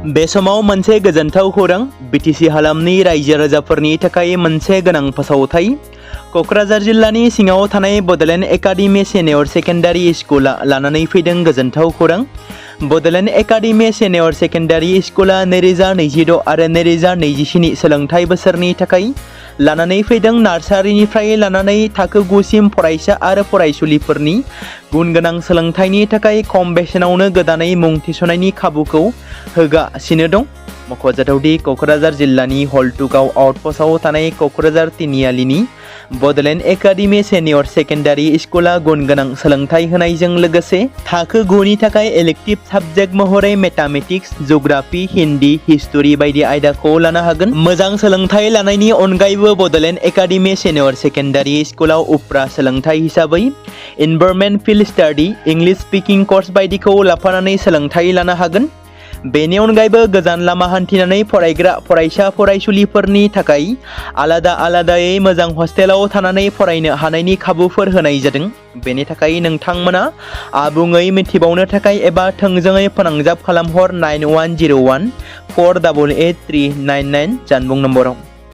बे समाव मोनसे गोजोनथाव खौरां बिटिसि हालामनि रायजो राजाफोरनि थाखाय मोनसे गोनां फोसावथाय। क'क्राझार जिल्लानि सिङाव थानाय बड'लेण्ड एकाडेमि सिनियर सेकेन्डारि स्कुला लानानै फैदों गोजोनथाव खौरां। बड'लेण्ड एकाडेमि सिनियर सेकेन्डारि स्कुला 2026 आरो 2027 सोलोंथाइ बोसोरनि थाखाय लानानै फैदों नार्सारिनिफ्राय लानानै थाखो 9 सिम फरायसा आरो फरायसुलिफोरनि गुन गोनां सोलोंथाइनि थाखाय खम बेसेनावनो गोदानै मुं थिसननायनि खाबुखौ होगासिनो दं। मख'जाथावदि क'क्राझार जिल्लानि हल्टुगाव आउटपस्टआव थानाय क'क्राझार तिनिआलिनि बड'लेण्ड एकाडेमि सिनियर सेकेन्डारि स्कुला गुन गोनां सोलोंथाइ होनायजों लोगोसे थाखो 9 नि थाखाय इलेक्टिभ साबजेक्ट महरै मेथामेटिक्स, जिअ'ग्राफि, हिन्दी, हिस्टरि बायदि आयदाखौ लानो हागोन। मोजां सोलोंथाइ लानायनि अनगायैबो बड'लेण्ड एकाडेमि सिनियर सेकेन्डारि स्कुलाव उफ्रा सोलोंथाइ हिसाबै environment field study, English speaking course बायदिखौ लाफानानै सोलोंथाइ लानो हागोन। बेनि अनगायैबो गोजान लामा हान्थिनानै फरायग्रा फरायसा फरायसुलिफोरनि थाखाय आलादायै मोजां हस्टेलाव थानानै फरायनो हानायनि खाबुफोर होनाय जादों। बेनि थाखाय नोंथांमोना आबुङै मिथिबावनो थाखाय एबा थोंजोङै फोनांजाब खालामहर 9101 488 399 जानबुं नम्बराव।